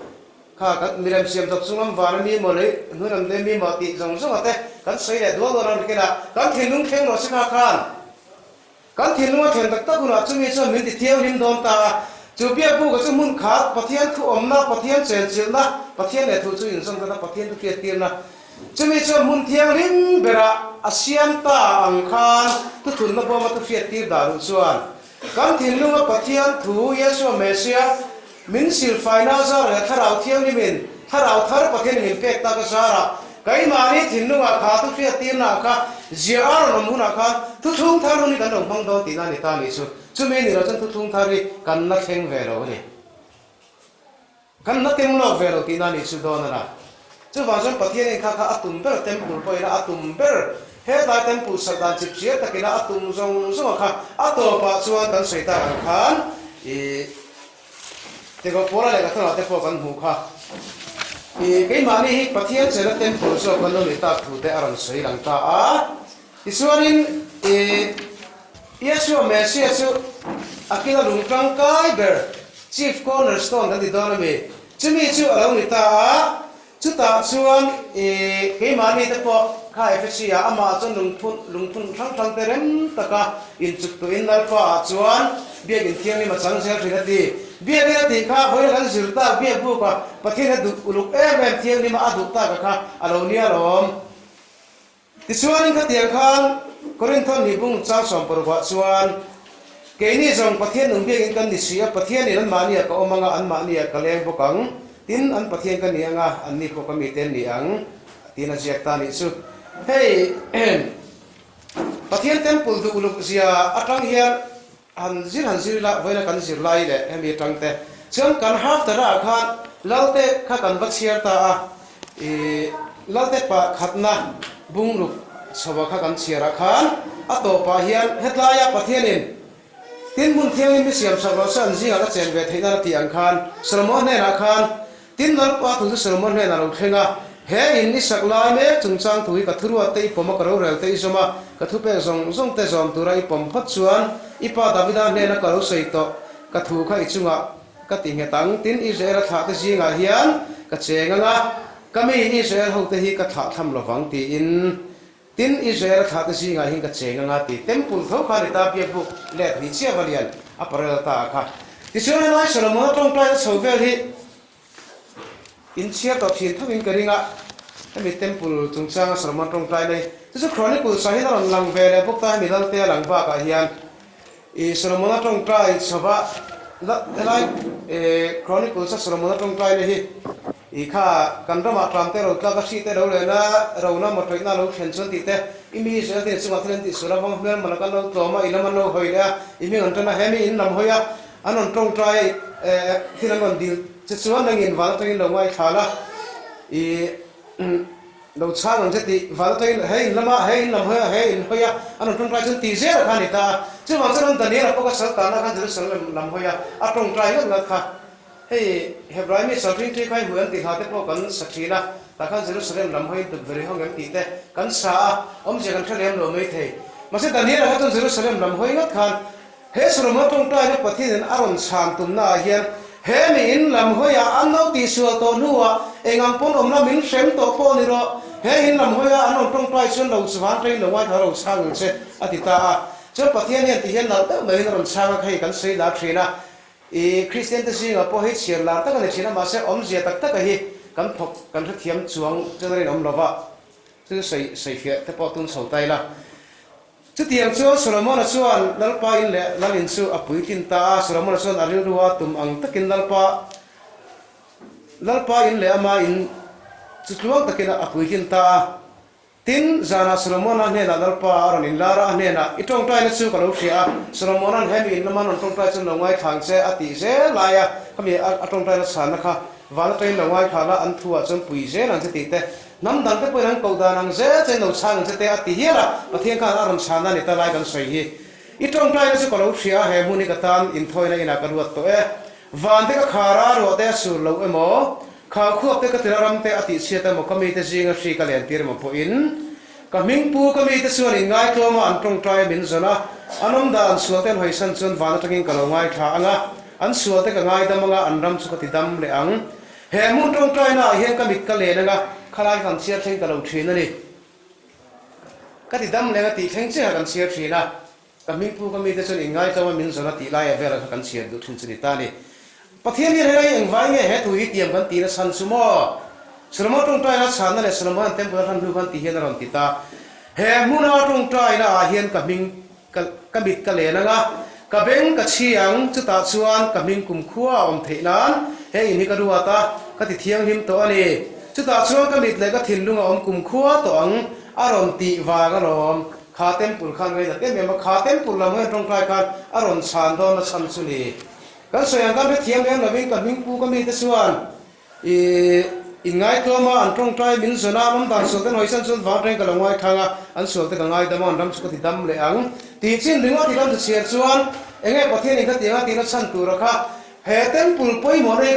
Kha kan milem siam dawp chung lam van a mi maw lei hnuai lam te mi maw tih zawng zawng a te kan sawi leh dual dual ang rikin a kan thinlung thleng rawh se kha khan kan thinlung a thlen tak tak hunah chumi chuan min ti thianghlim dawn ta a chu biakbuka chu hmun khat Pathian thu awmna Pathian chenchilhna Pathian leh thu chu inzawm tlat a Pathian thu hriattirna chumi chuan hmun thianghlim berah a siam ta ang khan thuthunna bawma thu hriattir dah luh chuan Kan thinlunga Pathian thu Yeshua Messiah min silfaina zar leh Thlarau Thianghlimin Thlarau thar Pathianin min pek tak a zarah. Keimahni thinlungah kha thu hriattirnaah kha ziah a rawn awm hunah khan thuthlung thar hun hi kan lo hmang dawn tihna a ni ta nih chu. Chumi ni lo chuan thuthlung thar hi kan la thleng ve lo a ni. Kan la tem lawk ve lo tihna nih chu dawn a na. Chuvang chuan Pathianin kha kha a tum ber temple pawhin a tum ber hetlai temple sak dan chip chiar takina a tum zawng zawng a kha a tawpah chuan kan sawi tak ang khan i Tirhkoh leh Kathana te pawh kan hmuh kha i keimahni hi Pathian chena temple zawk kan lo nih tak thu te a rawn sawi lang ta a. Tichuanin i Yeshua Messiah chu a kila lung tangkai ber, chief cornerstone kan ti dawn a mi, chumi chu a lo ni ta a, chutah chuan i keimahni te pawh kha Ephesi ah amah chuan lungphun lungphun hrang hrang te rem taka inchuk tuhin Lalpa ah chuan Biakin Thianghlim a chang zel thin a ti. Biakin a tih kha vawiin kan zir tak biak buk a Pathian a duh uluk em em Thianghlima a duh tak a kha a lo nia lawm. Tichuanin khatiang khan Korinthon hibung chang sawmparukah chuan, Keini zawng Pathian nung biakin kan ni si a, Pathianin anmahniah ka awm anga, anmahniah ka leng bawk ang, tin, an Pathian ka ni anga, anni pawh ka mite an ni ang, tiin a ziak ta nih chu. Hei, Pathian temple duh uluk zia atang hian Han zir han zir ila, vawiina kan zir lai leh hemi atang te chuan kan haftar ah khan Lalte kha kan va chhiar ta a, ih Lalte pa khatna bungruk chho kha kan chhiar ah khan a tawpah hian hetlaia Pathianin tin hmun thianghlim hi siam sak rawh se an zingah ka chen ve theih nan a tih ang khan Solomon hnenah khan Tin, Lalpa thu chu Solomon hnenah lo thleng a, He in i sak lai mek chungchang thu hi ka thuruat te i pawm a, ka rorel te i zawm a, ka thupek zawng zawng te zawm tura i pawm phawt chuan i pa Davida hnena ka lo sawi tawh ka thu kha i chungah ka ti nghet ang. Tin, Israel-a thlah te zingah hian ka cheng ang a, ka mi Israel hote hi ka thlah tham lovang, tiin. Tin, Israel-a thlahte zingah hian ka cheng anga ti temple tho kha ni ta biakbuk let ni chiah va lian a parel ta a kha. Tichuan helai Solomon-a tawngtaina chho vel hi in chhiar tawh thin tho in ka ring a, hemi temple chungchanga Solomon tawngtaina hi chu chu Chronicles ah hian a rawn lang ve leh bawk ta hemi Lalte a lang bakah hian i Solomon-a tawngtai chho va helai Chronicles a Solomon-a tawngtaina hi I kha kan ramah tlam te ro tlak a hri te lo len a, rona maw tawihna lo thlen chuan tih te, i mi Israel te chungah thil an tih sual avang hmel malak an lo tlawm a, i lam an lo hawi leh a, i hming an tan a, he mi in lam hawi a, an rawn tawngtai a, i thil an rawn dil che chuan nangin van atangin lo ngaithla la, i lo chhang ang che tih van atangin he in lama he in lam hawi a, he in hawi a, an rawn tawngtai chuan tih zel a kha a ni ta a. Chuvang chuan an Daniel-a pawh kha saltana khan Jerusalem lam hawi a, a tawngtai ngat ngat kha. Hei Hebrai mi Salhring ṭi khai hmui an tih hla te pawh kan sa ṭhin a, tah khan Jerusalem lam hawiin tukverh i hawng em tih te kan sa a, awmzia kan hre lem lo mai thei. Mahse Daniel-a kha chuan Jerusalem lam hawi ngat khan he Solomon ṭawngṭaina Pathianin a rawn chhan tumna ah hian he mi in lam hawiah an lo tihsual tawh hnuah eng ang pawn awmna min hrem tawh pawh ni rawh, he in lam hawiah an rawn ṭawngṭai chuan lo van ṭain lo ngaithla ro chhang ang che a ti ta a. Chuan Pathian hian ti hian nalh deuh maiin a rawn chhang a kha hei kan sawi lar ṭhin a. I Kristian te zingah pawh hei chhiar lar tak a ni thin a, mahse awmzia tak taka hi kan thawk kan hrethiam chuang chuan a rinawm lo va, chu sawi sawifiah te pawh tun chho ta ila. Chutiang chuan Solomona chuan Lalpa in leh Lal in chu a puitlin ta a, Solomona chuan a rilru a tum ang takin Lalpa Lalpa in leh ama in chu tluang takin a puitlin ta a. Tin, zanah Solomona hnenah Lalpa a rawn inlar a, a hnenah, I tawngtaina chu ka lo hria a, Solomona'n he mi in lama rawn tawngtai chuan lo ngaithla ang che, a tih zel lai a, khami a tawngtaina chhanna kha van atangin lo ngaithla la, an thuah chuan pui zel ang che tih te, hnam dang te pawhin an koh dan ang zel chein lo chhang ang che te a ti hial a, Pathian khan a rawn chhanna a ni ta lai kan sawi hi. I tawngtaina chu ka lo hria a, he hmun hi ka tan inthawina inah ka ruat tawh e. Van te ka khar a, ruah te a sur lo emaw, Khau khuap te ka tira ram te a tih chhiat emaw ka mite zinga hri ka len tir emaw pawhin ka hming pu ka mite chuan in ngaitlawm a an tawngtai a min zawn a, an awm dah an sual te an hawisan chuan van atangin ka lo ngaithla ang a, an sual te ka ngaidam ang a, an ram chu ka ti dam leh ang. He hmun tawngtaina ah hian ka mit ka len ang a, khalai kha an chhiar thleng ta lo thin a ni. Ka ti dam leh ang a tih thleng chiah kha kan chhiar thin a. Ka hmingpu ka mite chuan inngaitlo a min zawn a tih laia velah kha kan chhiar duh thin chu ni ta ni. Pathian hian helai engvai nge he thu hi tiam kan tihna chhan chu maw? Solomon tawngtaina chhanna leh Solomonan temple a hran hnu khan ti hian a rawn ti ta. He hmuna tawngtaina ah hian ka hming ka ka mit ka len ang a, ka beng ka chhi ang, chutah chuan ka hming kumkhua a awm theih nan he in hi ka ruat a, ka ti thianghlim tawh a ni. Chutah chuan ka mit leh ka thinlung a awm kumkhua tawh ang a rawn tih vang alawm. Kha temple khan ngainat em em a, kha temple lam hian tawngtai khan a rawn chhan dawn a chhan chu ni. Kan sawi ang kan hrethiam lem lovin ka hmingpu ka mite chuan i inngaitluam a, an tawngtai min zawn a, an awm dan sual te nawisan chuan vang atangin ka lo ngaithlang a, an sual te ka ngaidam a, an ram chu ka ti dam leh ang tih chin ringawt i kan thu chhiar chuan enge Pathianin ka tiang a tihna chhan tura kha he temple pawimawh na hi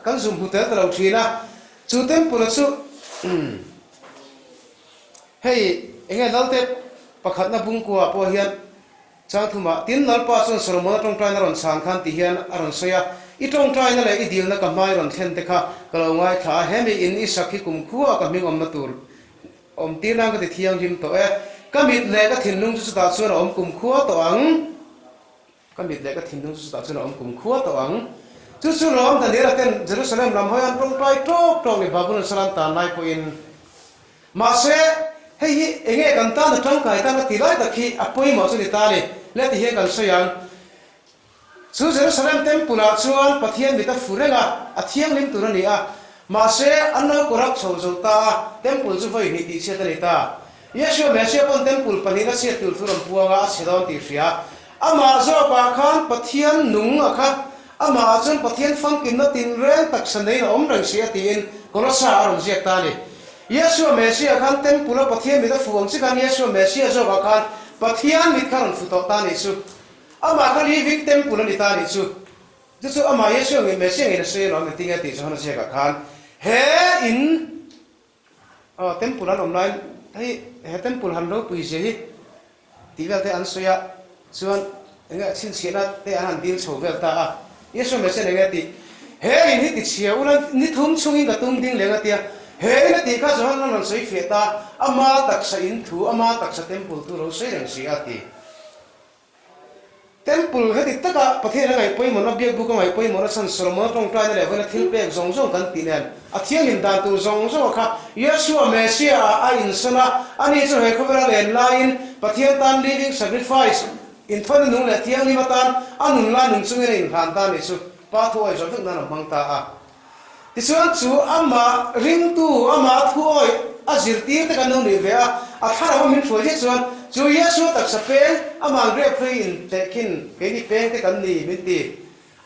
kan zum hmu tel ta lo thin a, chu temple a chu hei enge Lalte pakhatna bungkua pawh hian Chang thumah, tin Lalpa chuan Solomona tawngtaina rawn chhan khan ti hian a rawn sawi a, I tawngtaina leh i dilna ka hmai rawn thlen te kha ka lo ngaithla a, he mi in i sak hi kum khua ka hming awmna tur awm tir nan ka ti thianghlim tawh e, ka mit leh ka thinlung chu chutah chuan a awm kum khua tawh ang, ka mit leh ka thinlung chu chutah chuan a awm kum khua tawh ang. Chu chu lawm Daniela ten Jerusalem lam hawi an tawngtai tawk tawk ni Babulon salan tan lai pawhin Mahse, hei hi enge kan tan a tangkai tan a ti lai tak hi a pawimawh chu ni ta a ni. Le ti hian kan sawi ang. Chu Jerusalem Temple ah chuan Pathian mit a fu reng a, a thianghlim tur a ni a. Mahse, an lo corrupt chho zo ta a, Temple chu vawi hnih tihchhiat a ni ta. Yeshua Messiah pawn Temple pahnihna chhiat tur thu rawn puang a, a chhe dawn tih hria. Amah zawkah khan Pathian nung a kha, amah ah chuan Pathian famkimna tinreng taksa neiin a awm reng si a tiin Kolossa a rawn ziak ta a ni. Yeshua Messiah khan Temple a Pathian mit a fu ang chi khan Yeshua Messiah zawkah khan Pathian mit kha rawn fu tawh ta nih chu. Amah kha Living Temple a ni ta nih chu. Chu chu amah Yeshua ngei Messiah ngeiin a sawi alawm engtin nge tih Johana ziakah khan he in Temple an awm laiin hei he Temple han ropui zia hi Tih vel te an sawi a, chuan enge chhinchhiahna te an han dil chho vel ta a. Yeshua Messiah enge a tih? He in hi tichhia ula ni thum chungin ka tum ding leng a tia. He in a tih kha Johan an rawn sawi fiah ta, ama taksa in thu, ama taksa temple thu lo sawi reng si a ti. Temple heti taka Pathian a ngaih pawimawhna, biakbuk a ngaih pawimawhna chhan Solomona tawngtaina leh vawiina thil pek zawng zawng kan tih nen a thianghlim dan tur zawng zawng a kha Yeshua Messiah ah a insawn a, ani chu he khawvela len laiin Pathian tan living sacrifice, inthawn nung leh thianghlim atan a nun lai nung chungin a inhlan ta a nih chu Pa thuawi zawh vek nan a hmang ta a. Tichuan chu amah ringtu, amah thuawi a zirtir te kan lo nih ve a, a thlarau a min hruai zet chuan chu Yeshua taksa peng, amah grep hlui in tehkhin keini peng te kan ni min ti.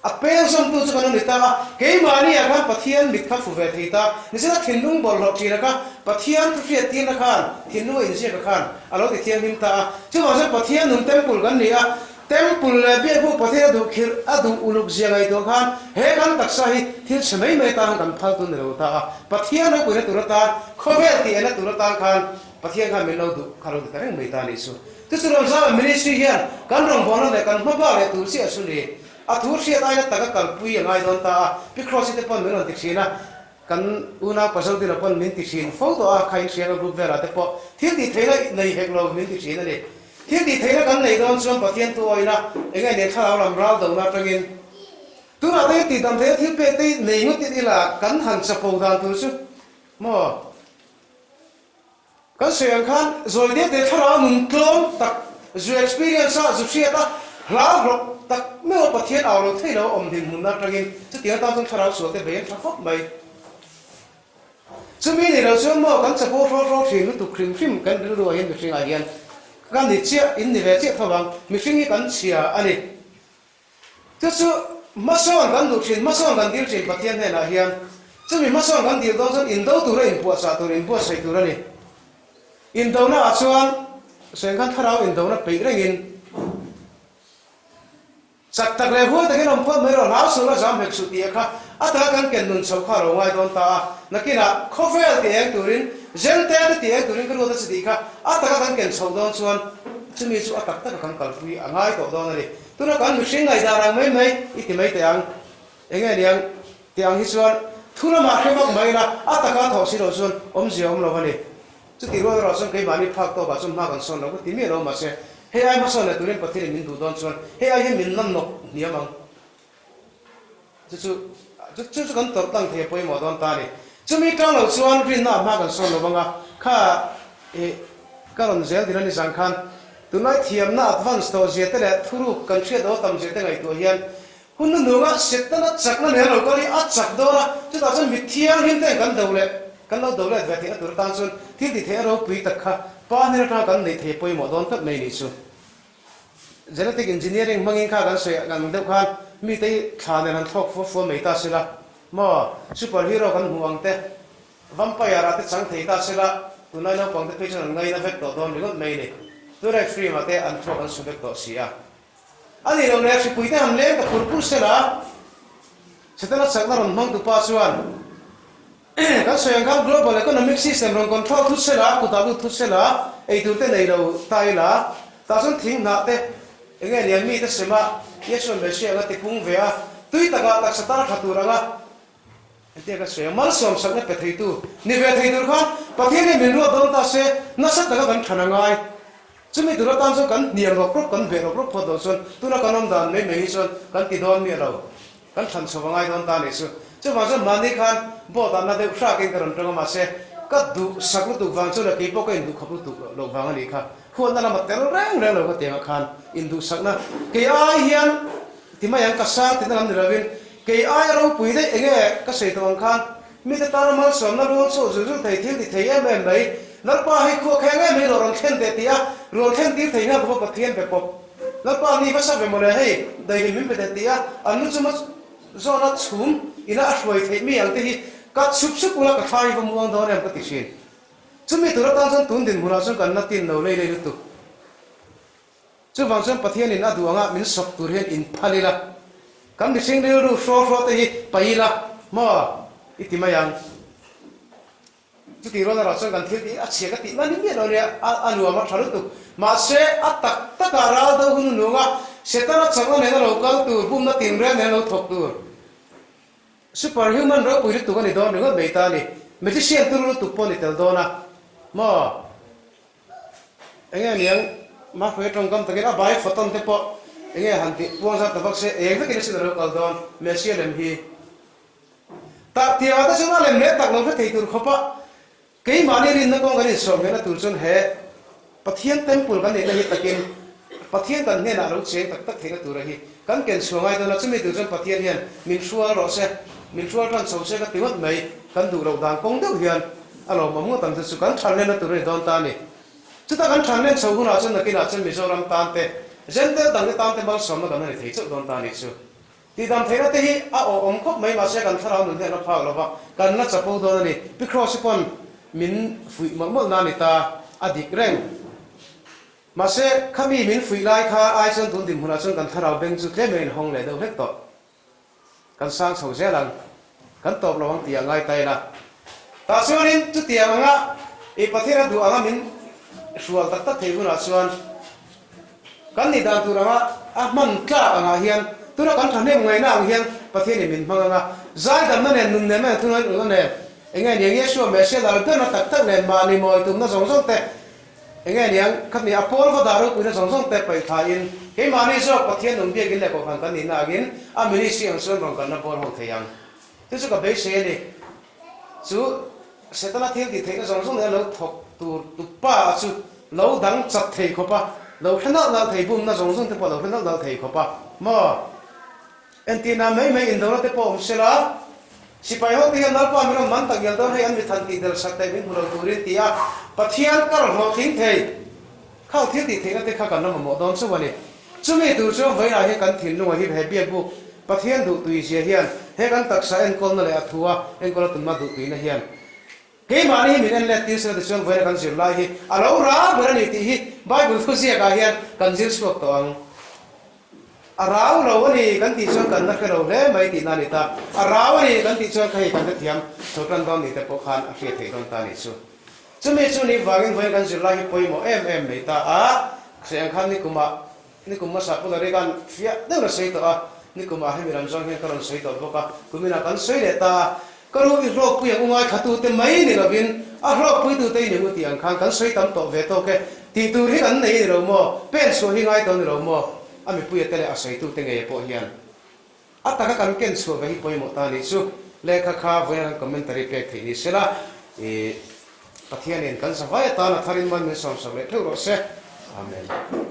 A peng zawmtu chu kan lo ni ta a, keimahni ah khan Pathian mit kha fu ve thei ta, nichina thinlung bawlhhlawh ṭhina kha Pathian thu hriattirna khan thinlung a inziaka khan a lo ti thianghlim ta a, chuvang chuan Pathian nun temple kan ni a, Temple leh biakbuk Pathian a duh khirh, a duh uluk zia ngaihtuah khan he kan taksa hi thil chhe mai mai atan kan phal tun ni lo ta a. Pathian ropuina tur atan, khawvel tih enna tur atan khan Pathian khan min lo duh kha lo ti ta reng mai ta a nih chu. Chu chu Ramzama Ministry hian kan rawngbawlna leh kan hmabak leh tur chiah chu ni. A thu hriat aina taka kalpui a ngai dawn ta a. Pi Cross-i te pawn min rawn ti thin a. Kan unau Pazodina pawn min ti thin fo tawh a, kha inhrianga group velah te pawh thil tih theihna nei hek lo min ti thin a ni. Thil tih theihna kan neih dawn chuan Pathian thu awina eng nge nen thlarau lam ral dohna atangin tunah te hi tih dam theihna thil pek te hi nei ngawt in ila kan han chapo dan tur chu maw? Kan sawi ang khan zawi deuh te thlarau nun tlawm tak zu experience a zu hriat a hlau hlawk tak meuh a Pathian au lo thei lo a awm dinhmunna atangin chutiang atan chuan thlarau sual te bei an tha khawp mai. Chumi ni lo chuan maw kan chapo hraw hraw thin lutuk hrim hrim kan rilru ah hian mihring ah hian ka ni chiah in ni ve chiah tho vang mihring hi kan chhia a ni. Chu chu hmasawn kan duh thin, hmasawn kan dil thin Pathian hnenah hian. Chumi hmasawn kan dil dawn chuan indo tura inpuahchah tur, inbuatsaih tur a ni. Indona ah chuan sawi khan thlarau indona peih rengin chak tak leh huai takin awm phawt mai rawh, hlau suh la zam hek suh tih a kha a taka kan ken nun chhoh kha a lo ngai dawn ta a. Nakinah khawvel ti eng turin, Zente te ti eng turin ka ruat a chi tih kha a taka kan ken chhoh dawn chuan chumi chu a tak taka kan kalpui a ngai tawh dawn a ni. Tuna kan mihring ngaihdan ang mai mai i ti mai teh ang. Enge niang tih ang hi chuan thu lamah hre vak mai ila a taka thawh si loh chuan awmzia awm lo a ni. Chutih rual erawh chuan keimahni phak tawkah chuan hma kan sawn lo ka ti miah lo mahse hei ai hmasawn leh turin Pathianin min duh dawn chuan hei ai hian min la nawk hniam ang. Chu chu chu chu kan tawrh tlang thei a pawimawh dawn ta a ni. Chumi tang lo chuan rinna a hma kan sawn lo vang a, kha i ka rawn zel din a ni zan khan tunlai thiamna advance tawh zia te leh thuruk kan hriat aw tam zia te ngaihtuah hian hun nu nunga Setana chakna nen lo kal hi a chak dawn a, chutah chuan mithianghlim ten kan do leh. kan lo do let ve theihna tur atan chuan thil ti theihna ropui tak kha pa hnen atanga kan neih thei pawimawh dawn tlat mai nih chu. Genetic engineering hmangin kha kan sawi ang deuh khan mite hi thla nen han thlawk fua fua mai ta sela maw? Super hero kan hmuh ang te, vampire ah te chang thei ta sela tunlai naupang te phei chuan an ngaina vek tawh dawn ringawt mai ni. Tunlai film ah te an thluak an su vek tawh si a. A nih loh leh hripui te han leng ta pur pur sela, Setana chakna rawn hmang tupa chuan kan sawi ang khan global economic system rawn control thut sela, kutah lut thut sela, eitur te nei lo ta ila, tah chuan thing hnah te eng nge niang mite sema Yeshua Messiah anga tipung ve a, tui takah taksa tar tha tur anga Hetia ka sawi a, malsawm sakna pe theitu ni ve thei tur khan Pathian hian min ruat dawn ta se, nasa taka kan than a ngai. Chumi tur atan chuan kan hniam rawk rawk, kan beh rawk rawk phawt loh chuan tuna kan awm dan mai mai hi chuan kan ti dawn miah lo, kan than chho a ngai dawn ta nih chu. Chuvang chuan mahni khan boat ah na deuh hrakin ka rawn tawng a, mahse ka duhsak lutuk vang chuan leh kei pawh ka induhkhawp lutuk loh vang a nih kha. Huatna lama tel reng reng lo ka tiangah khan induhsakna kei ai hian ti mai ang ka sang tihna lam ni lovin Kei aia ropui daih enge ka sawi tawh ang khan mite tana malsawmna rual chhuak zul zul thei thil ti thei em em mai, Lalpa hei khua kheng em hi lo rawn thlen teh tih a rawn thlen tir thei nghal khawpa Pathian be pawp. Lalpa ni va sa ve mawle hei daihlim min pe teh tih a an lu chuma zawna chhum ina a hruai theih mi ang te hi ka chhup sup ula ka thla hi va muang dawn em ka ti thin. Chumi tur atan chuan tun dinhmunah chuan kan la tin lo lei lei lutuk. Chuvang chuan Pathianin a duh anga min sawp tur hian inphal ila, kan mihring rilru hraw hraw te hi paih ila maw i ti mai ang. Chutih rual erawh chuan kan thil tih a chhia ka tih nan hi miah lo nia, a nuam a tha lutuk. Mahse, a tak takah ral do hun nunga Setana chakna nena lo kal tur, bumna tinreng nena lo thawk tur, super human ropui lutuk a ni dawn ringawt mai ta a ni. Magician turu lutuk pawh a ni tel dawn a maw? Enge niang Mahruai tawngkam takin a bai photon te pawh enge han tih puang zat ta vak se eng vekin a sin a lo kal dawn Messia lem hi tak tiangah te chuan a lem leh tak lo hre thei tur khawpa keimahni rinna kawng kan insawm nghehna tur chuan he Pathian temple kan neihna hi takin Pathian kan hnenah a lo cheng tak tak theihna tura hi kan ken chhuah ngai dawn a chumi tur chuan Pathian hian min hrual rawh se min hrual tan chho se ka ti ngawt mai kan duh loh dan kawng deuh hian A lawmawm ngawt ang chu chu kan thanlenna tur a ni dawn ta a ni. Chuta kan thanlen chho hunah chuan nakinah chuan Mizoram tan te, Zentel dangte tan te malsawmna kan la ni thei chauh dawn ta a nih chu. Tihdam theihna te hi a awhawm khawp mai mahse kan thlarau nun hi a la phak lo va, kan la chapo dawn a ni. Pi Kross hi pawn min fuih mawlh mawlh na a ni ta, a dik reng. Mahse khami min fuih lai kha ai chuan tun dinhmunah chuan kan thlarau beng chu tlem in hawng leh deuh hlek tawh. Kan sang chho zel ang, kan tawp lo ang tih a ngai ta ila. Tah chuanin chutiang anga i Pathian a duh anga min hrual tak tak thei hunah chuan kan nih dan tur anga a hman tlak angah hian tuna kan thahnem ngaihna ang hian Pathianin min hmang anga zaidamna nen nunnemna nen thungaih ulna nen enge niang Yeshua Messiah lal berna tak tak nen mahni mawi tumna zawng zawng te Enge niang, khami a pawl va dah ropuina zawng zawng te paih tha in, keimahni zawk Pathian nung biakin leh kohhran kan nihna angin a ministry ang chuan rawn kalna bawr ho thei ang. Chu chu ka beisei a ni. Chu Setana thil tih theihna zawng zawng nen a lo thawk tur tupa chu lo dang chat thei khawp a, lo hre nalh nalh thei bumna zawng zawng te pawh lo hre nalh nalh thei khawp a maw? Entirna mai mai indona te pawh awm sela, sipai ho te hian Lalpa min rawn man tak ngial dawn hei an mithan tih del sak teh min hmu lo turin ti a, Pathian kar hlawhtling thei khau thil tih theihna te kha kan la mamawh dawn chauh a ni. Chumi tur chuan vawiinah hian kan thinlunga hi he biakbuk Pathian duhtui zia hian he kan taksa enkawlna leh a thua enkawlna tunma duhtuina hian Keimahni hi min en let tir sela tichuan vawiina kan zirlai hi a lo rau ber a ni tih hi Bible thuziakah hian kan zir chhuak tawh ang. A rau lo a ni kan tih chuan kan la hre lo hle mai tihna a ni ta. A rau a ni kan tih chuan kha hei kan hrethiam chho tan dawn ni te pawh khan a hriat theih dawn ta a nih chu. Chumi chu nih vangin vawiin kan zirlai hi pawimawh em em mai ta a, sawi ang khan nikumah Nikum hmasa pawh Larry khan fiah deuhin a sawi tawh a, nikumah hemi lam zawng hian ka rawn sawi tawh bawk a, kuminah kan sawi leh ta a, ka ru i hlawkpui ang u ngaithlatute mai ni lovin a hlawkpuitute i ni u tih ang khan kan sawi tam tawh ve tawk e, tih tur hi kan nei a ni lo maw, pen chhuah hi ngai tawh a ni lo maw, a mipuia te leh a sawitute ngei pawh hian. A taka kan ken chhuah ve hi pawimawh ta nih chu. Lehkha kha vawiin kan commentary pek theih ni sela, i Pathianin kan zavai atan a tharin man min sawmsak leh theuh rawh se. Amen.